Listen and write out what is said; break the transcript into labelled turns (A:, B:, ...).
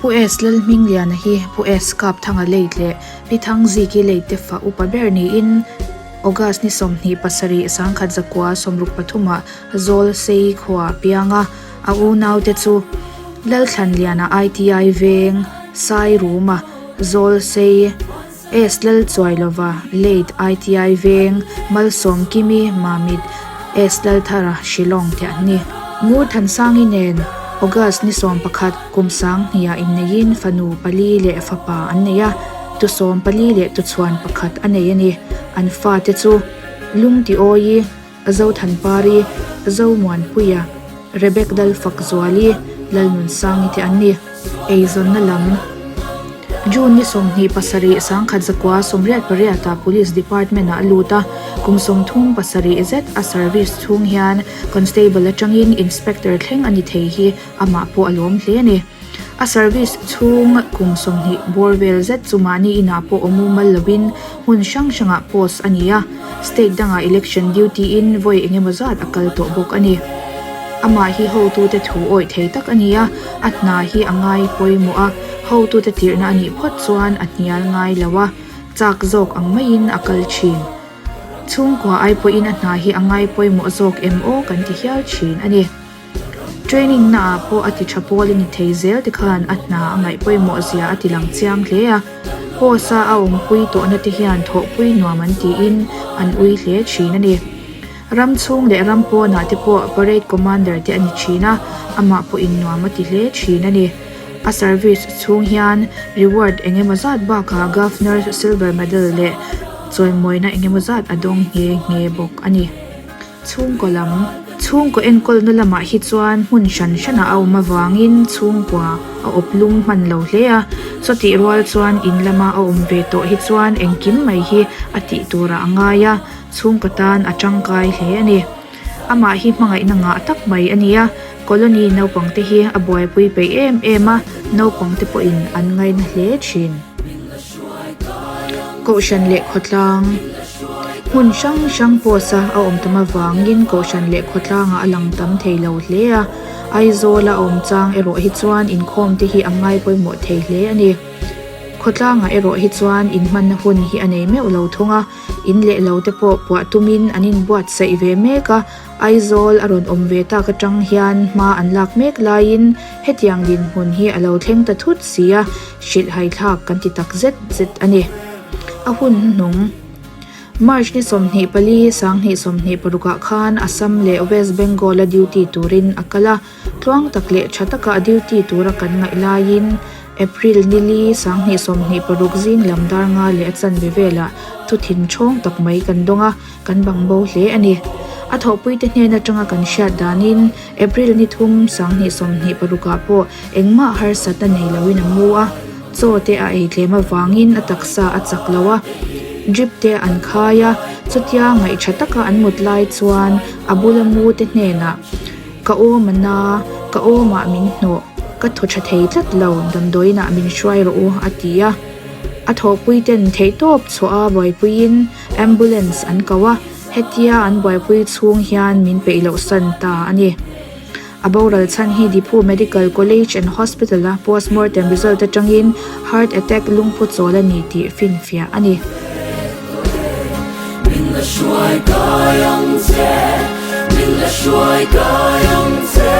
A: Pu S Lalhmingliana hi Pu S Kapthanga late leh Pi Thangziki late te fa upa ber niin August ni 27 1000 63 ah Zawlsei khua a piang a, a unaute chu Lalthlanliana ITI veng Sairuma Zawlsei S Lalchuailova late ITI veng Malsawmkimi Mamit S Lalthara Shillong te an ni. Ngurthansangi nen August ni 11 kum 2000 ah inneiin fanu pali leh fapa an nei a, tu 14 leh tuchhuan pakhat a nei a ni. An fate chu Lungtiawi, Zothanpari, Zomuanpuia, Rebek Lalfakzuali, Lalnunsangi te an ni. Eizawnna lam, June ni 27 1000 88 ah Police Department ah a lut a, kum 37 zet a service chhung hian Constable atangin Inspector thleng a ni thei hi amah pawh a lawm hle a ni. A service chhung kum 20 bawr vel zet chu mahni inah pawh awm mumal lovin hmun hrang hrangah post a ni a, state dangah election duty in vawi engemaw zat a kal tawh bawk a ni. Amah hi hotute thu awih thei tak a ni a, a hna hi a ngai pawimawh a, hotute tirhna a nih phawt chuan a hnial ngai lo a, chak zawk ang maiin a kal thin. Chhungkua ai pawhin a hna hi a ngai pawimawh zawk em aw kan ti hial thin a ni. Training na ah pawh a ti tha pawl a ni thei zel te khan a hna a ngaih pawimawh zia a ti lang chiang hle a, post a a awmpui tawhna te hian thawhpui nuam an tiin an ui hle thin a ni. Ram chhung leh ram pawnah te pawh parade commander te a ni thin a, amah pawhin nuam a ti hle thin a ni. A service chhung hian reward eng emaw zat bakah Governor's Silver Medal leh chawimawina eng emaw zat a dawng nghe nghe bawk a ni. Chhungkaw lam, Chhungkaw enkawlna lamah hi chuan hmun hran hranah a awm avangin chhungkua a awp lum hman lo hle a, chutih rual chuan in lama a awm ve tawh hi chuan engkim mai hi a tih turah a ngai a, chhungkaw tan a tangkai hle a ni. Amah hi hmangaihna ngah tak mai a ni a, colony naupangte hi a buaipui peih em em a, naupangte pawhin an ngaina hle thin. Kohhran leh khawtlang Hmun hrang hrang post a a awm tam avangin kohhran leh khawtlangah a lang tam thei lo hle a, Aizawl a awm chang erawh hi chuan inkhawm te hi a ngai pawimawh thei hle a ni. Khawtlangah erawh hi chuan inhmanna hun hi a nei meuh lo thung a, in leh lo te pawh puah tumin an inbuatsaih ve mek a, Aizawl a rawn awm ve tak atang hian hma an lak mek laiin hetiang dinhmun hi a lo thleng ta thut si a, hrilhhai thlak kan ti tak zet zet a ni. A hun hnuhnung March ni 24, 2026 ah khan Assam leh West Bengal a duty turin a kal a, tluang tak leh tha taka a duty tura kan ngaih laiin April ni li, 2026 zing lam dar nga leh a chanve velah thu thin thawng tak mai kan dawng a, Kan bang bo hle a ni. A thawhpuite hnen atanga kan hriat danin April ni thum 2026 ah pawh engmah harsatna nei loin a mu a, chaw te a ei tlem avangin a taksa a chak lo a, drip te an khai a, chutia ngaih tha taka an mut lai chuan a bula mu te hnenah Ka awm a na, ka awmah min hnawh, ka thaw tha thei tlat lo, damdawiinah min hruai rawh u a ti a. A thawhpuiten theihtawp chhuah a buaipuiin Ambulance an ko a, hetia an buaipui chhung hian min peih loh san ta a ni. A boral chhan hi Diphu Medical College and Hospital a postmortem result atangin heart attack lungphu chawl a ni tih finfiah a ni.
B: Min la hruai kai ang che, min la hruai kai ang che.